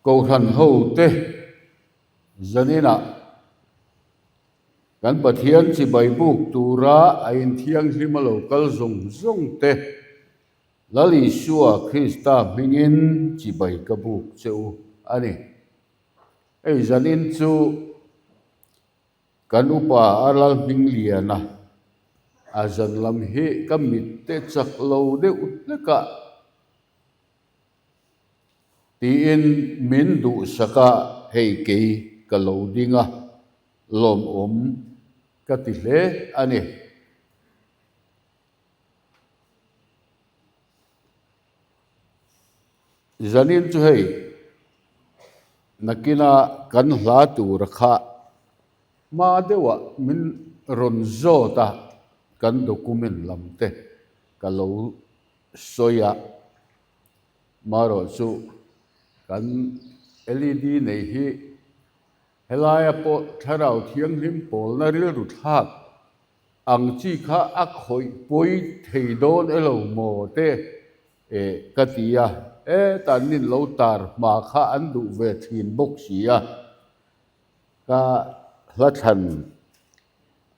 Kohhran hote zaninah kan Pathian chibai buk tura a inthianghlim a lo kal zawng zawng te Lal Isua Krista hmingin chibai ka buk che u a ni. Hei zanin chu kan upa a Lal Hmingliana a zan lam hi ka mitte chak lo deuh hlek a tiin min duhsak a, hei kei ka lo ding a, lawmawm ka ti hle a ni. Zanin chu hei nakina kan hla tura kha hma deuhah min rawn zawt a, kan document lam te ka lo sawi a, marawh chu kan led nei hi helaia pawh thlarau thianghlim pawlna rilru thlak ang chi kha a khawih pawi thei dawn elo maw te eh ka ti a, hetah nin lo tar hma kha an duh ve thin bawk si a, ka hla thlan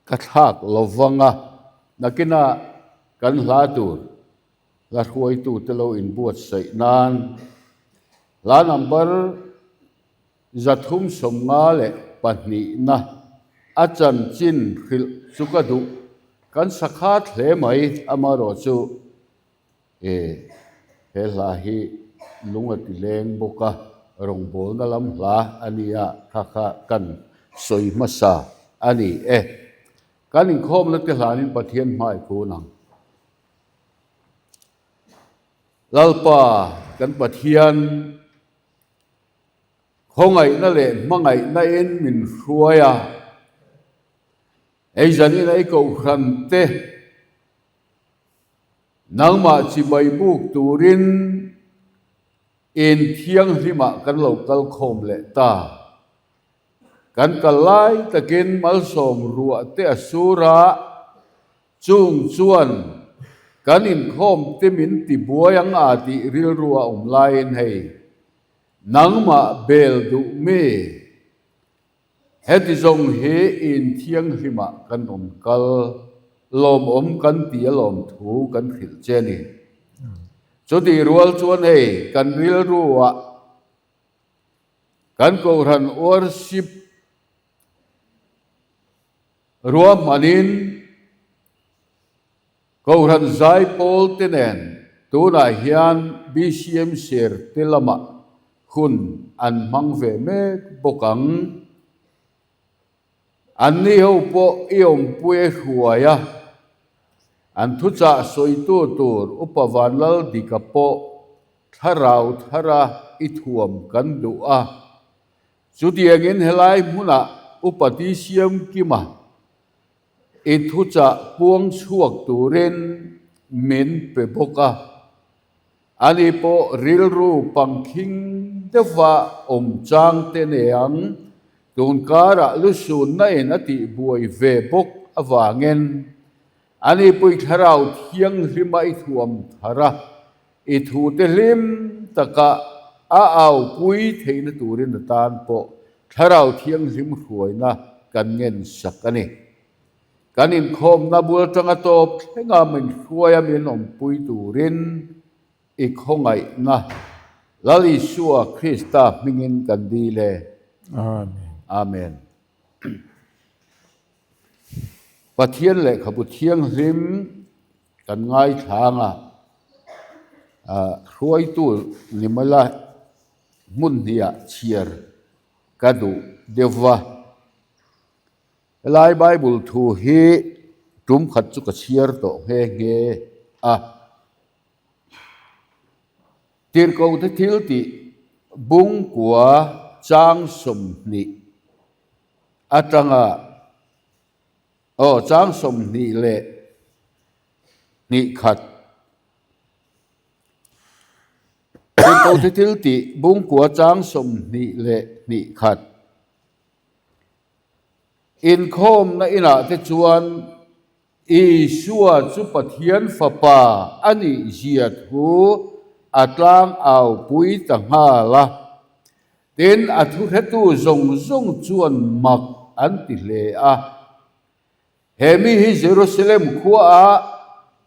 Ka thlak lo vang a, nakinah kan hla tur hla hruaitute lo inbuatsaih nan hla number 352 a chanchin hrilh chu ka duh. Kan sakhat hle mai amaherawh chu E, he hla hi lung a ti leng bawk a, rawngbawlna lam hla a nia kha kha kan sawi hmasa a ni e. Kan inkhawmna te hlanin Pathian hmai kun ang. Lalpa kan Pathian khawngaihna leh hmangaihna in min hruai a, hei zanin ei kohhran te, Nangmah chibai buk turin in thianghlimah kan lo kal khawm leh ta. Kan kal lai takin malsawm ruah te a sur a, chung chuan kan inkhawm te min ti buai ang a tih rilru a awm laiin hei nangmah bel duh mi Heti zawng hi in thianghlimah kan rawn kal, lawmawm kan ti a lawmthu kan hrilh che a ni. Chutih rual chuan hei kan rilruah kan Kohhran worship ruahmanin Kohhran zaipawl te nen tunah hian BCM Serte lamah hun an hmang ve mek bawk ang. Anni ho pawh i awmpui a hruai a, an thuchah sawitu tur Upa Vanlaldika pawh thlarau thara i thuam kan duh a. Chutiangin helai hmunah Upa Tisiam Kima I thuchah puang chhuak turin min pe bawk a, ani pawh rilru pangkhing deuhva awm chang te nei ang, tun karah lusunna in a tihbuai ve bawk avangin ani pui thlarau thianghlima i thuam thar a, i thute hlim taka a aupui theihna turin a tan pawh Thlarau Thianghlim hruaina kan ngen sak a ni. Kan inkhawmna bul atanga tawp thlenga min hruaia min awmpui turin i khawngaihna Lal Isua Krista hmingin kan dil e. Amen. Amen. Pathian lehkhabu thianghlim kan ngaithlang a, hruaitu ni mawla hmun hniah chhiar ka duh deuh va. Helai Bible thu hi tum khat chu ka chhiar tawh nghe nghe a. Tirhkohte thil tih bungkua chang 20 atanga aw chang 22 khat. Tirhkohte thil tih bungkua chang 22 khat. Inkhawmna inah te chuan Isua chu Pathian Fapa a nih zia thu a tlang au pui ta nghal a. Tin, a thuhretu zawng zawng chuan mak an ti hle a. He mi hi Jerusalem khuaah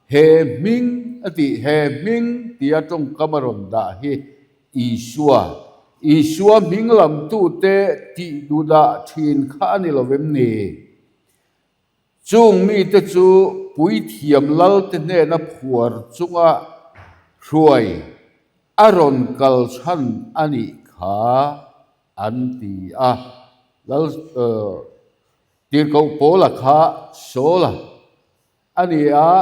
he hming a tih, he hming tia tawngkam a rawn dah hi Isua, Isua hming lamtute tih duhdah thin kha a ni lo vem ni? Chung mite chu puithiam lalte hnena phuar chunga hruai a rawn kal chhan a nih kha an ti a. Lal Tirhkoh Paula kha Saula a ni a,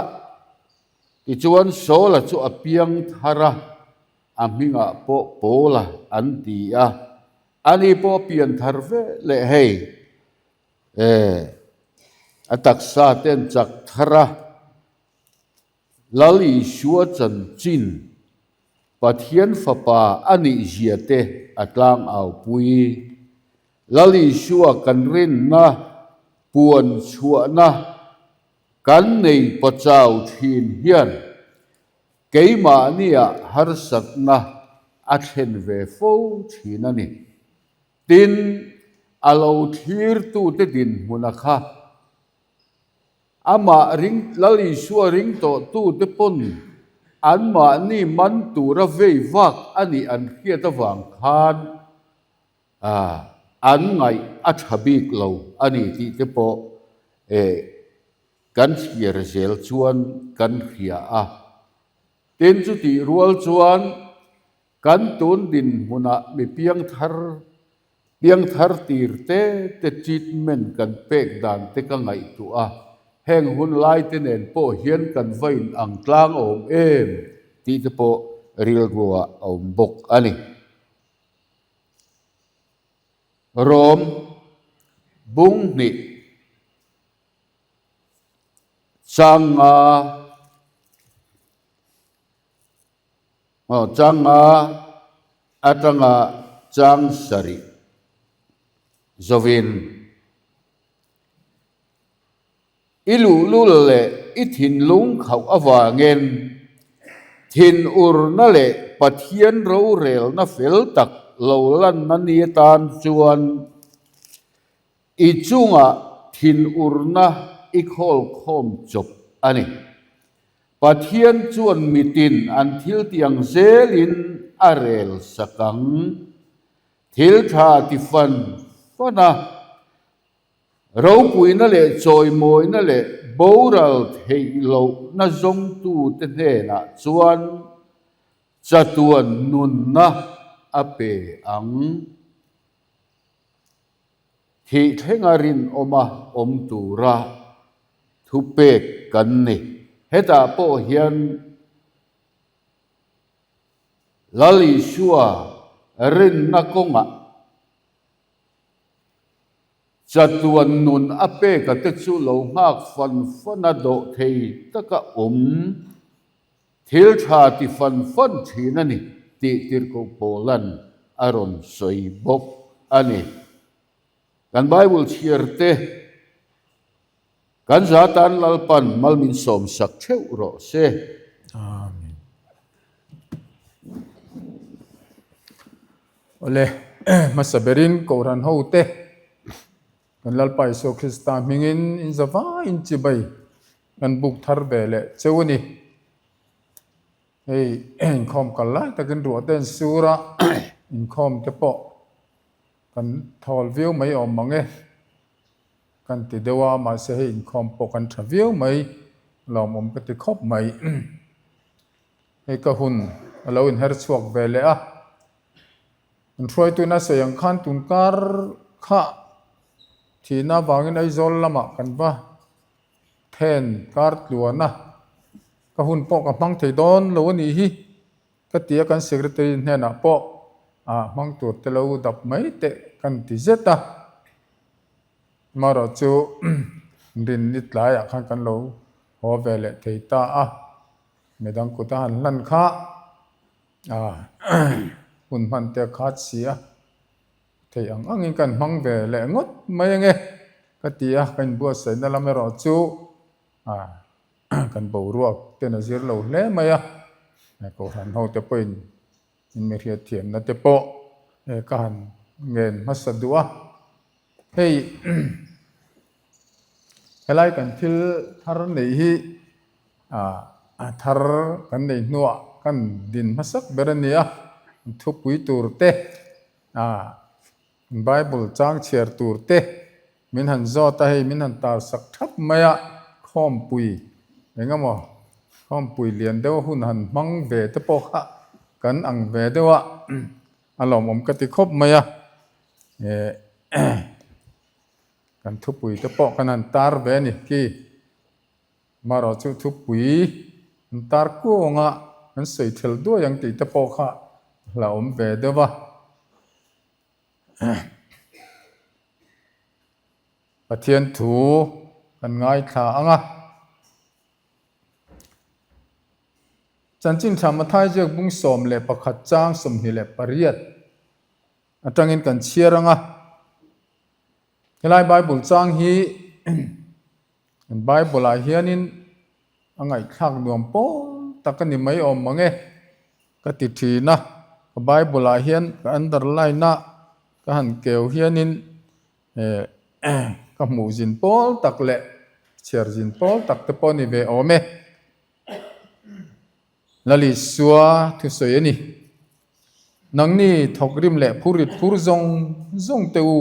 tichuan Saula chu a piang thar a, a hmingah pawh Paula an ti a, ani pawh a pian thar ve leh hei. E, a taksa ten chak thar a, Lal Isua chanchin Pathian Fapa a nih zia te a tlang au pui. Lal Isua kan rinna puan chhuahna kan nei pachau thin hian keimahniah harsatna a thlen ve fo thin a ni. Tin, a lo thlirtute dinhmuna kha amah ring Lal Isua ring tawhtute pawn anmahni man tura vei vak a nih an hriat avang khan an ngaih a tha bik lo a ni tih te pawh kan chhiar zel chuan kan hria a. Tin, chutih rual chuan Kan tun dinhmunah mi piangthar, piangthar tir te te treatment kan pek dan te ka ngaihtuah a, heng hun lai te nen pawh hian kan va in ang tlang awm em tih te pawh rilruah a awm bawk a ni. Rom bung hnih changa. Aw, chang nga atanga chang sarih zovin i luhlul leh i thinlung khauh avangin thinurna leh Pathian rorelna fel tak lo lanna ni atan chuan i chungah thinurna i khawlkhawm chawp a ni. Pathian chuan mitin an thil tiang zelin a rel sak ang. Thil tha ti fan fan a, ropuina leh chawimawina leh boral theih lohna zawngtute hnenah chuan chatuan nunna a pe ang. Thih thlenga rinawma awm tura thupek kan ni. Hetah pawh hian Lal Isua rinna kawngah chatuan nun a peka te chu lo nghak fan fan a dawh thei taka awm thil tha ti fan fan thin a ni tih Tirhkoh Paula'n a rawn sawi bawk a ni. Kan Bible chhiar te kan za tan Lalpan mal min sawm sak theuh rawh se. Amen. Awle, hmasa berin Kohhran ho te kan Lalpa Isua Krista hmingin in za vaiin chibai kan buk thar ve leh cheu a ni. Hei inkhawm kal lai takin ruah te an sur a, inkhawm te pawh Kan thawl viau mai awm mang e, kan ti deuh a, mahse hei inkhawm pawh kan tha viau mai, lawmawm ka ti khawp mai. Hei ka hun a lo inher chhuak ve leh a, an hruaituin a sawi ang khan tun kar kha thihna avangin Aizawl lamah kan va then kar tluan a, ka hun pawh ka hmang thei dawn lo a nih hi. Ka ti a, kan secretary hnenah pawh ah hmang tur te lo dap mai teh kan ti zet a. Amaherawh chu rinni tlaiah khan kan lo haw ve leh thei ta a, midang kut a han hlan kha ah hun hman te a khat si a, theih ang angin kan hmang ve leh ngawt mai ange ka ti a, ka inbuatsaihna lam erawh chu ah. Kan boruak ten a zir lo hle mai a, Kohhran ho te pawhin in mi hriatthiamna te pawh ka han ngen hmasa duh a. Hei helai kan thil thar neih hi a thar kan neih hnuah kan din hmasak ber a ni a, thupui tur te Bible chang chhiar tur te min han zawt a, hei min han tar sak thap mai a, khawmpui eng emaw khawmpui lian deuh hun han hmang ve te pawh kha kan ang ve deuh a. A lawmawm ka ti khawp mai a, kan thupui te pawh kan han tar ve a ni khi. Marawh chu thupui an tar kuang a, an sawi thel duai ang tih te pawh kha hlauhawm ve deuh a. Pathian thu kan ngaithla ang a. Chanchin tha Mathai ziak bung 11 chang 28 atangin kan chhiar ang a. Helai Bible chang hi kan Bible ah hianin a ngaihthlak nuam pawl tak a ni mai awm mang e ka ti thin a. Ka Bible ah hian ka underline a ka han keu hianin Ka hmuh zin pawl tak leh chhiar zin pawl tak te pawh a ni ve awm e. Lalisua thusawi a ni. Nangni thawkrim leh phurit phur zawng zawng te u,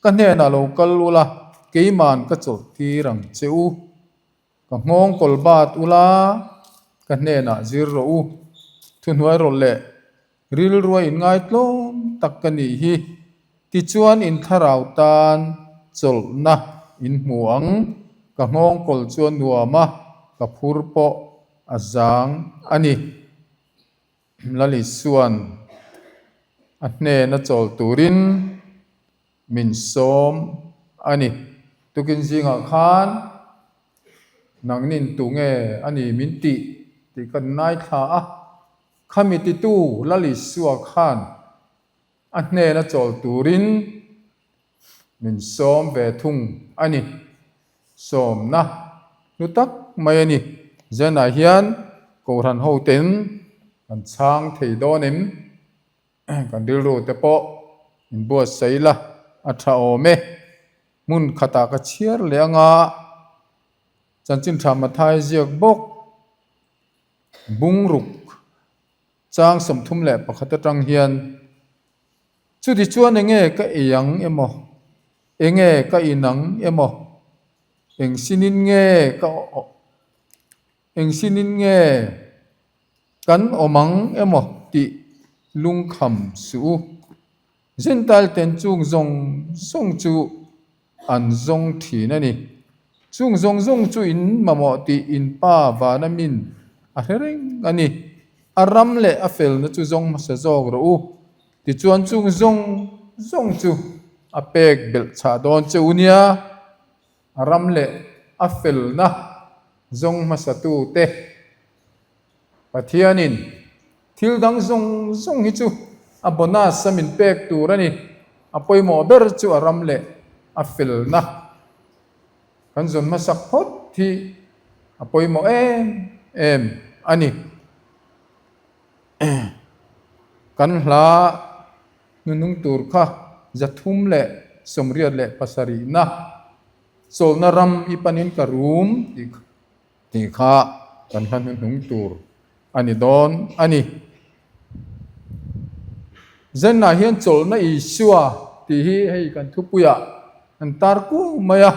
ka hnenah lo kal ula, keiman ka chawlh tir ang che u. Ka nghawng kawl bat ula, ka hnenah zir rawh u. Thuhnuai rawlh leh Rilrua inngaitlawm tak ka nih hi. Tichuan in thlarau tan chawlhna in hmu ang, ka nghawngkawl chu a nuam a, ka phur pawh a zang a ni. Lalisuan a hnena chawl turin min sawm a ni. Tukin zingah khan nangnin tunge a ni min tih tih ka ngaithla a. Khami titu Lalisua khan a hnena chawl turin min sawm ve thung a ni. Sawmna hlu tak mai a ni. Zanah hian Kohhran hoten kan chhang thei dawn em? Kan rilru te pawh inbuatsaih la a tha awm e. Hmun khatah ka chhiar leh anga Chanchin Tha Mathai ziak bawk. Bungruk chang 31 atang hian chuti chuan enge ka ei ang emaw, enge ka in ang emaw, eng sinin nge ka eng sinin nge kan awm ang emaw tih lungkham suh u. Zentail ten chung zawng zawng chu an zawng thin a ni. Chung zawng zawng chu in mamawh tih in pa vana min a hre reng a ni. A ram leh a felna chu zawng hmasa zawk rawh u. Tichuan chung zawng zawng chu a pek belh chhah dawn che u nia. A ram leh a felna zawng hmasatu te Pathianin thil dang zawng zawng hi chu a bonus a min pek tur a ni. A pawimawh ber chu a ram leh a felna kan zawn hmasak phawt hi a pawimawh em em a ni. Kan hla hnunung tur kha 387na chawlhna ram i panin ka rum tih kha. Tih kha kan hla hnuhnung tur a ni dawn a ni. Zenah hian chawlhna Isua tih hi hei kan thupuiah an tar kuau mai a.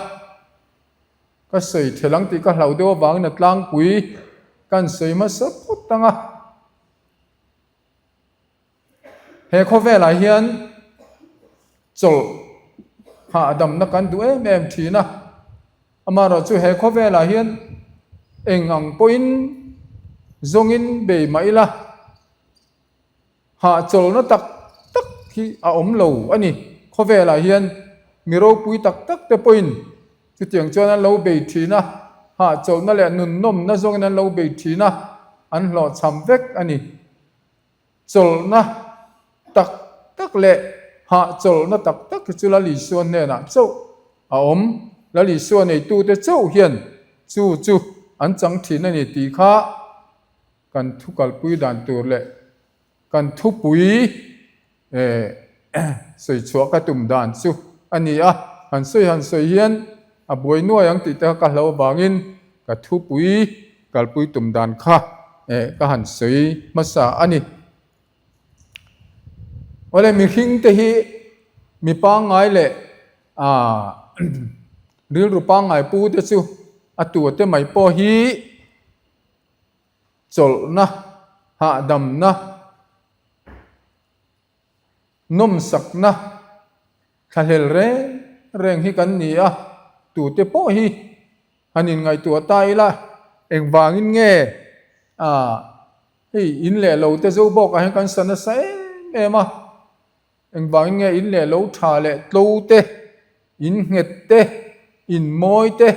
Ka sawi thelh ang tih ka hlauh deuh avangin a tlangpui kan sawi hmasa phawt ang a. He khawvelah hian chawlh hahdamna kan duh em em thin a, amaherawh chu he khawvelah hian eng ang pawhin zawngin bei mah ila hahchawlhna tak tak hi a awm lo a ni. Khawvelah hian mi ropui tak tak te pawhin chutiang chuan an lo bei thin a, hahchawlhna leh nunnawmna zawngin an lo bei thin a, an hlawhchham vek a ni. Chawlhna tak tak leh hahchawlhna tak tak hi chu Lal Isua hnenah chauh a awm. Lal Isua neitute chauh hian chu chu an chang thin a ni tih kha kan thu kalpui dan tur leh kan thupui eh. sawi chhuah ka tum dan chu a ni a, han sawi han sawi hian a buai nuai ang tih te kha ka hlo avangin ka thupui kalpui tum dan kha ka han sawi hmasa a ni. Awle mihring te hi mi pangngai leh rilru pangngai pu te chu a tua te mai pawh hi chawlhna, hahdamna, nawmsakna thlahlel reng reng hi kan ni a, tute pawh hi han inngaihtuah ta ila engvangin nge hei in leh lo te zo bawkah hian kan sa nasa em em a, engvangin nge in leh lo tha leh tlo te, in nghet te, in mawi te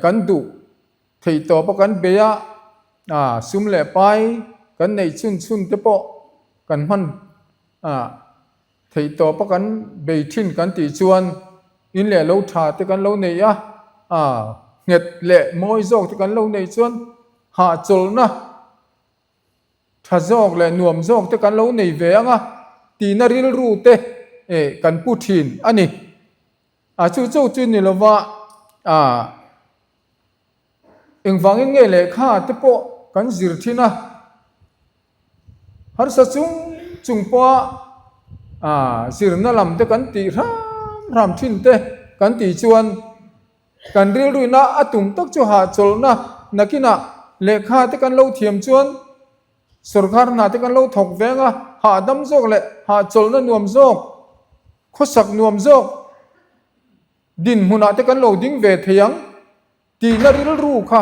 kan duh Theih tawp a kan bei a, a sum leh pai kan neih chhun chhun te pawh kan hman a, theih tawp a kan bei thin kan tih chuan in leh lo tha te kan lo nei a, a nghet leh mawi zawk te kan lo neih chuan hahchawlhna tha zawk leh nuam zawk te kan lo nei ve ang a tihna rilru te kan pu thin a ni. A chu chu chu ni lova a engvangin nge lehkha te pawh kan zir thin a, harsa chung chung pawha a zirna lam te kan tih hram hram thin te kan tih chuan kan rilruina a tum tak chu hahchawlhna nakinah lehkha te kan lo thiam chuan Sorkar hna te kan lo thawk veng a, hahdam zawk leh hahchawlhna nuam zawk, khawsak nuam zawk dinhmunah te kan lo ding ve thei ang tihna rilru kha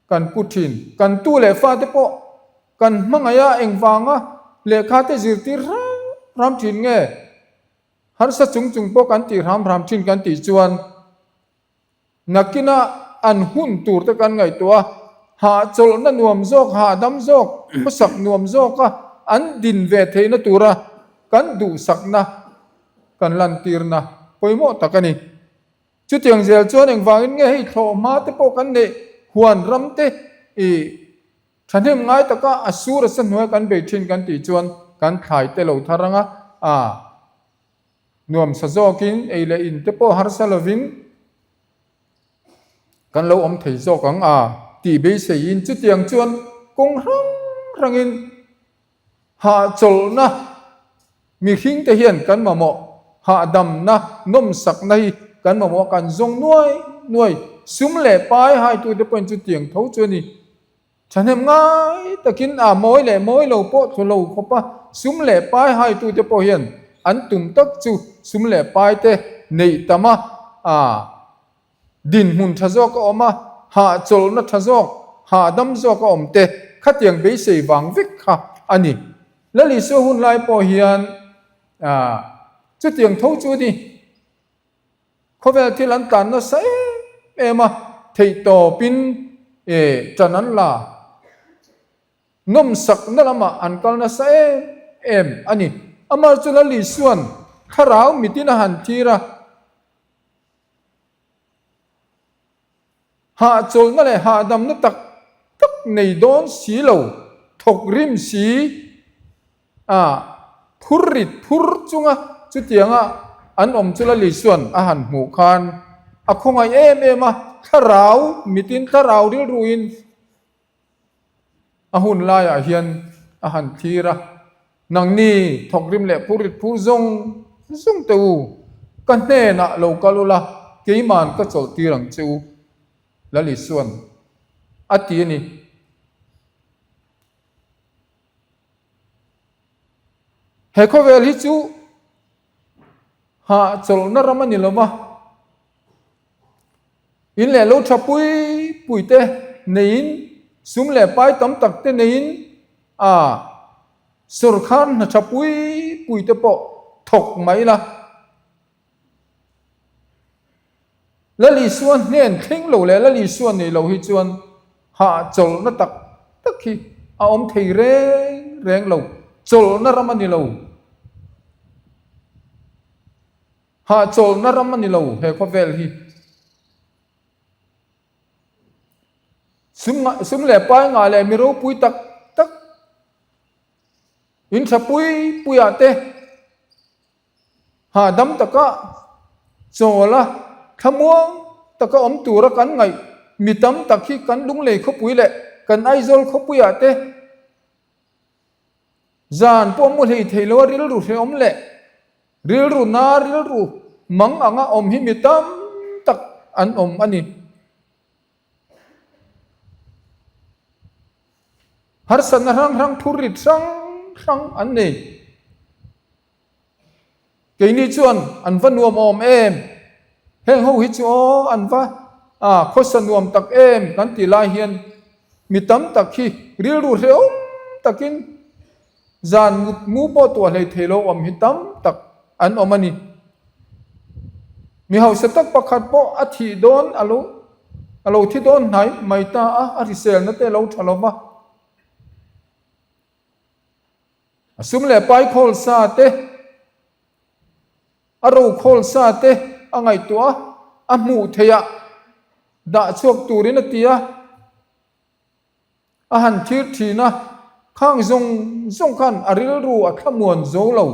kan pu thin. Kan tu leh fa te pawh kan hmangaih a, engvanga lehkha te zirtir hram hram thin nge harsa chung chung pawh kan tih hram hram thin kan tih chuan Nakina an hun tur te kan ngaihtuah a, hahchawlhna nuam zawk, hahdam zawk, khawsak nuam zawka an din ve theihna tura kan duhsakna kan lantirna pawimawh tak a ni. Chutiang zel chuan engvangin nge hei thlawhhma te pawh kan neih huan ram te i thahnem ngai taka a sur a sa hnuai kan bei thin kan tih chuan kan thlai te lo thar anga a Nuamsa zawkin ei leh in te pawh harsa lovin kan lo awm thei zawk ang a tih beiseiin chutiang chuan kawng hrang hrangin hahchawlhna mihring te hian kan mamawh hahdamna nawmsakna hi kan mamawh a kan zawng nuai nuai sum leh pai haitute pawhin chutiang tho chu a ni. Thahnem ngai takin a mawi leh mawi lo pawh thlu lo khawp a, sum leh pai haitute pawh hian an tum tak chu sum leh pai te neih tam a, a dinhmun tha zawk a awm a, hahchawlhna tha zawk, hahdam zawk a awm te khatiang beisei vang vek kha a ni. Lal Isua hun lai pawh hian a chutiang tho chu a ni. Khawvel thil an tlan nasa em em a, theihtawpin e ṭan an la. Nawmsakna lamah an kal nasa em em a ni. Amah chu Lal Isua'n thlarau mitin a han thir a. Hahchawlhna leh hahdamna tak tak nei dawn si lo, thawk rim si a phur rit phur chunga chutianga an awm chu Lal Isua'n a han hmuh khan a khawngaih em em a, thlarau mitin thlarau rilruin A hun laiah hian a han thlir a, Nangni thawkrim leh phurrit phur zawng zawng teh u, ka hnenah lo kal ula, keima'n ka chawlh tir ang che u, Lal Isua'n a ti a ni. He khawvel hi chu hahchawlhna ram a ni lo va. In leh lo tha pui pui te neiin, sum leh pai tam tak te neiin a sawrkhar hna tha pui pui te pawh thawk mai la. Lal Isua hnen thleng lo leh Lal Isua nei lo hi chuan hahchawlhna tak tak hi a awm thei reng reng lo, chawlhna ram a ni lo. Hahchawlhna ram a ni lo he khawvel hi. Sum sum leh pai ngah leh mi ropui tak tak in tha pui puiah te. Hahdam taka chawl a, thlamuang taka awm tura kan ngaih mi tam tak hi kan Lunglei khawpui leh kan Aizawl khawpuiah te zan pawh mu hlei thei lo a rilru hrehawm leh rilru na rilru mang anga awm hi mi tam tak an awm a ni. Harsatna hrang hrang phurrit hrang hrang an nei. Keini chuan an va nuam awm em? Heng ho hi chu aw an va khawsa nuam tak em kan tih lai hian mi tam tak hi rilru hrehawm takin zan mut mu pawh tuah hlei thei lo awm hi tam tak an awm a ni. Mi hausa tak pakhat pawh a thih dawn a lo a lo thi dawn hnai mai ta a, a hriselna te a lo tha lo va. A sum leh pai khawl sa te, a ro khawl sa te a ngaihtuah a, a hmuh theih ah dah chhuak turin a ti a, a han thir thin a, khang zawng zawng khan a rilru a thlamuan zo lo.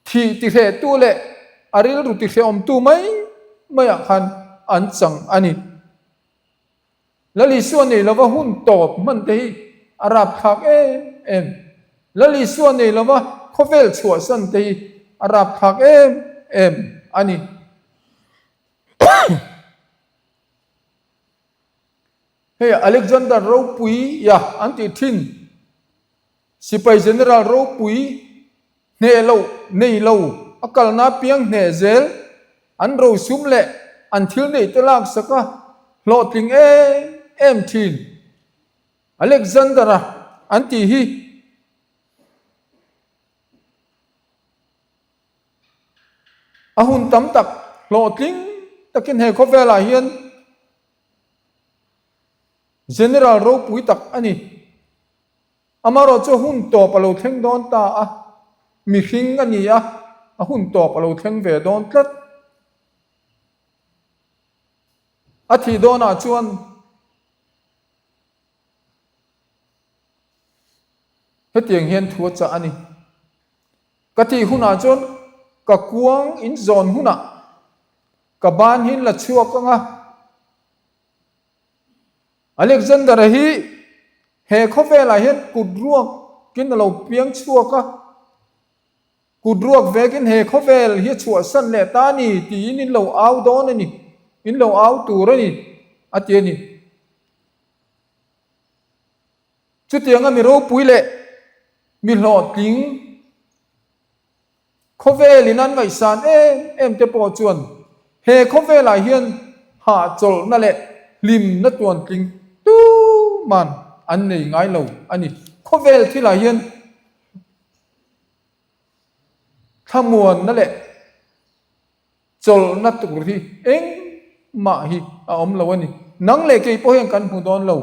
Thih tihrehtu leh a rilru tihrehawmtu mai maiah khan an chang a ni. Lal Isua nei lova hun tawp hman te hi a rapthlak em em. Lal Isua nei lova khawvel chhuahsan te hi a rapthlak em em a ni. Hei Alexander ropui ia an tih thin sipai general ropui hneh loh nei lo a kalna piang hneh zel an rosum leh an thil neih te laksak a hlawhtling em em thin. Alexander-a an tih hi a hun tam tak hlawhtling takin he khawvelah hian General ropui tak a ni. Amaherawh chu hun tawp a lo thleng dawn ta a, mihring a ni a, a hun tawp a lo thleng ve dawn tlat. A thih dawnah chuan hetiang hian thu a chah a ni. Ka thih hunah chuan ka kuang in zawn hunah ka ban hi in la chhuak ang a, Alexander-a hi he khawvelah hian kut ruakin a lo piang chhuak a, kut ruak vekin he khawvel hi a chhuahsan leh ta a ni tiin in lo au dawn a ni, in lo au tur a ni, a ti a ni. Chutianga mi ropui leh mi hlawhtling Khawvelin an ngaihsan em em te pawh chuan he khawvelah hian hahchawlhna leh hlimna tuantling tuman an nei ngai lo a ni. Khawvel thilah hian thlamuanna leh chawlhna tur hi engmah hi a awm lo a ni. Nang leh kei pawh hian kan hmu dawn lo.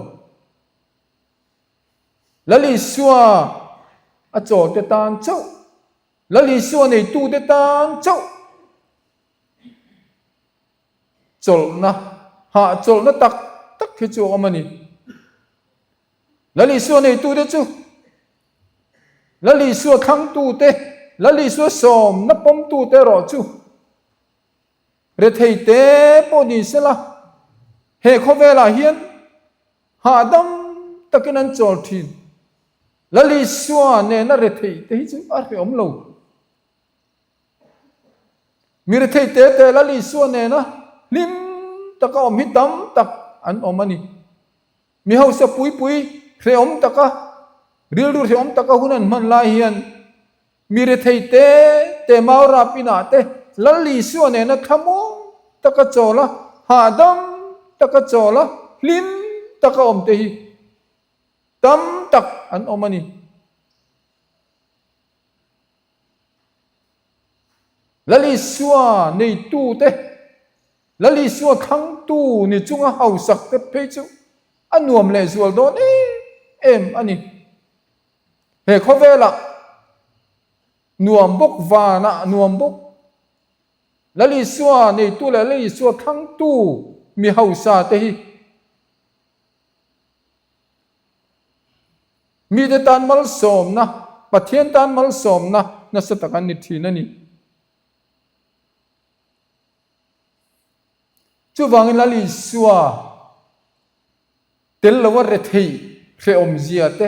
Lal Isua a chawlte tan chauh, Lal Isua neitute tan chauh chawlhna, hahchawlhna tak tak hi chu a awm a ni. Lal Isua neitute chu Lal Isua thlangtute, Lal Isua sawmna pawmtute erawh chu rethei te pawh ni sela, he khawvelah hian Hahdam takin an chawl thin. Lal Isua nena rethei te hi chu a hrehawm lo. Mi rethei te te Lal Isua nena hlim taka awm hi tam tak an awm a ni. Mi hausa pui pui hrehawm taka, rilru hrehawm taka hun an hman lai hian Mi rethei te te mau rap inah te Lal Isua nena thlamuang taka chawl a, hahdam taka chawl a, hlim taka awm te hi tam tak an awm a ni. Lal Isua neitu te, Lal Isua thlangtu ni chunga hausak te phei chu a nuam lehzual dawn em em a ni. He khawvelah nuam bawk, vanah nuam bawk, Lal Isua neitu leh Lal Isua thlangtu mi hausa te hi mite tan malsawmna, Pathian tan malsawmna. nasa tak an ni thin a ni. Chuvangin Lal Isua tel loa retheih hrehawmzia te,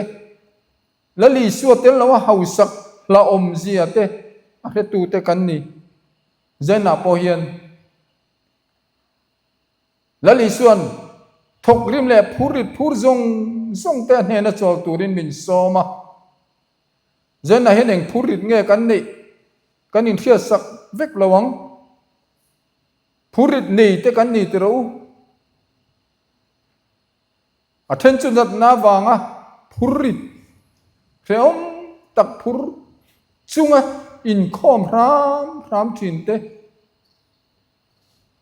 Lal Isua tel loa hausak hlauhawmzia te a hretute kan ni. Zainah pawh hian Lal Isua'n thawk rim leh phur rit phur zawng zawng te a hnena chawl turin min sawm a. Zainah hian eng phur rit nge kan neih kan inhriatsak vek lo ang. Phurrit nei te kan ni tiro u. A then chu natna avanga phurrit hrehawm tak phur chunga inkhawm hram hram thin te,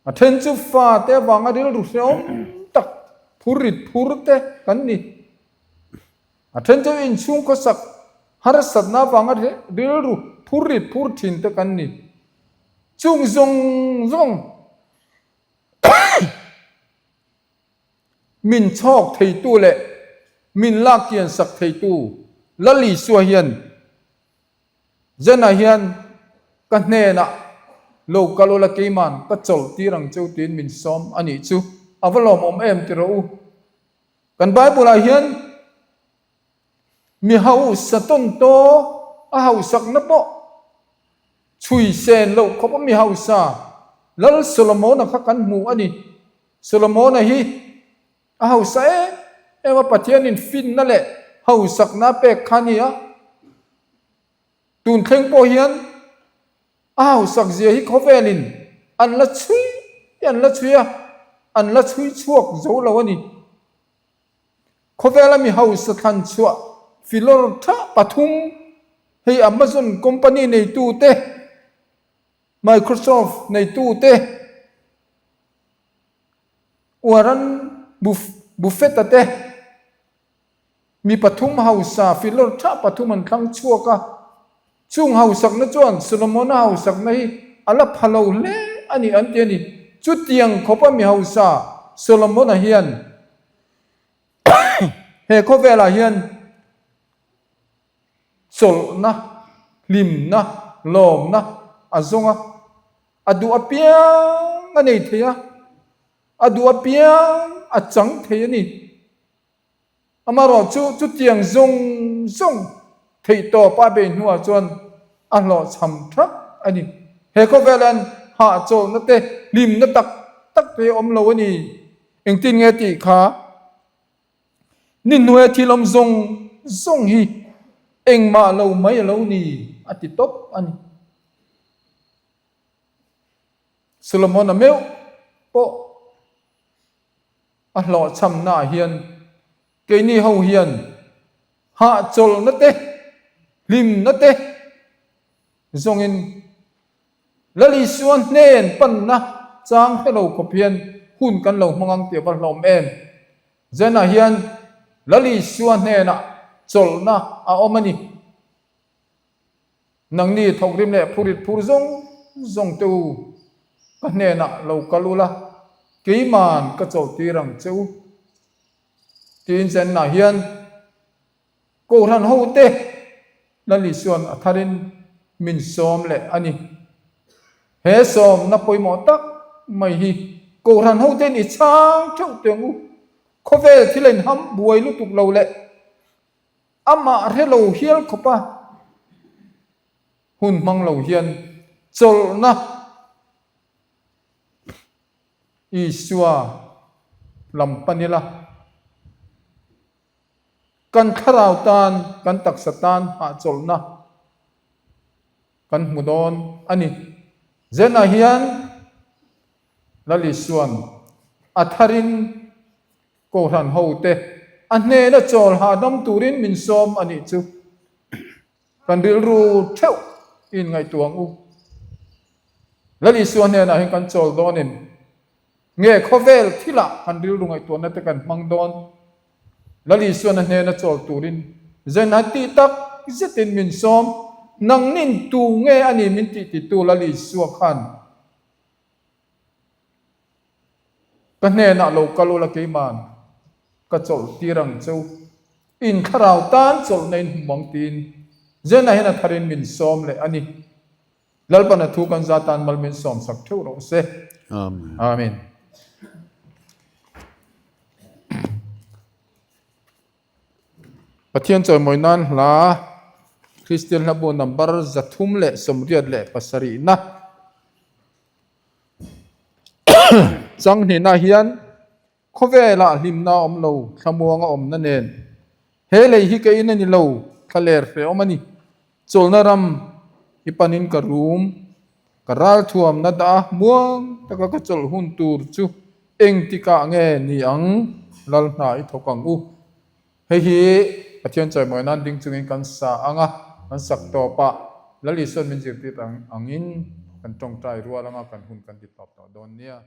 a then chu fate avanga rilru hrehawm tak phurrit phur te kan ni. A then chu inchhung khawsak harsatna avanga rilru phurrit phur thin te kan ni. Chung zawng zawng min chhawk theitu leh min lak kian sak theitu Lal Isua hian Zenah hian ka hnenah lo kal ula keiman ka chawlh tir ang cheu tiin min sawm a nih chu. A va lawmawm em ti rawh u. Kan Bible ah hian mi hausa tawn taw a hausakna pawh chhui sen loh khawp a mi hausa Lal Solomona kha kan hmu a ni. Solomona hi a hausa em em a, Pathianin finna leh hausakna a pek kha a ni a. Tun thleng pawh hian A hausak zia hi khawvelin an la chhui an la chhui a, an la chhui chhuak zo lo a ni. Khawvela mi hausa thlan chhuah filawr tha pathum hei Amazon company neitu te, Microsoft neitu te, Warren Buffett-a te, Mi pathum hausa filawr tha pathum an thlang chhuak a, chung hausakna chuan Solomona hausakna hi a la pha lo hle a ni an ti a ni. Chutiang khawpa mi hausa Solomona hian he khawvelah hian chawlhna, hlimna, lawmna a zawng a, a duh apiang a nei thei a, a duh apiang a chang thei a ni. Amaherawh chu chutiang zawng zawng theihtawp a bei hnuah chuan a hlawhchham thap a ni. He khawvelan hahchawlhna te hlimna tak tak te hi a awm lo a ni. Engtin nge tih kha ni hnuaia thil awm zawng zawng hi engmah lo mai a lo ni a ti tawp a ni. Solomon-a meuh pawh A hlawhchhamnaah hian keini ho hian hahchawlhna te, hlimna te zawngin Lal Isua hnen panna chang hre lo khawp hian hun kan lo hmang ang tih a va hlawm em. Zanah hian Lal Isua hnenah chawlhna a awm a ni. Nangni thawkrim leh phurit phur zawng zawng te u, ka hnenah lo kal ula, keiman ka chawlhtir ang che u. Tiin Zenna hian Kohhran hote Lal Isua'n a tharin min sawm leh a ni. He sawmna pawimawh tak mai hi Kohhran hote'n i chhang theuh teh ang u. Khawvel thil a inham buai lutuk lo leh Amah hre lo hial khawpa hun hmang lo hian chawlhna Isua lam pan ila, kan thlarau tan, kan taksa tan hahchawlhna kan hmu dawn a ni. Zenah hian Lal Isua'n a tharin Kohhran hote a hnena chawl hahdam turin min sawm a nih chu. Kan rilru theuh in ngaihtuah ang u. Lal Isua hnenah hian kan chawl dawnin nge khawvel thilah kan rilru ngaihtuahna te kan hmang dawn? Lal Isuan a hnena chawl turin zenhan tih tak zetin min sawm. Nangnin tu nge a ni min tih titu Lal Isua khan Ka hnenah lo kal ula keiman ka chawlh tir ang cheu, in thlarau tan chawlhna in hmu ang tiin. Zena hian a tharin min sawm leh a ni. Lalpan a thu kan za tan mal min sawm sak theuh rawh se. Amen. Amen. Pathian chawimawi nan hla Kristian hlabu number 387 na Changhnihna hian Khawvelah hlimna a awm lo, thlamuang a awmna nen. He lei hi ka in a ni lo, thla ler hrehawm a ni. Chawlhna ram hi panin ka rum, ka ralthuamna dah a, muang taka ka chawlh hun tur chu engtikah nge ni ang? Lal hna i thawk ang u. Hei hi Pathian chawimawi nan ding chungin kan sa ang a, kan sak tawp a, Lal Isuan min zirtir angin kan tawngtai rual anga kan hun kan ti tawp tawh dawn nia.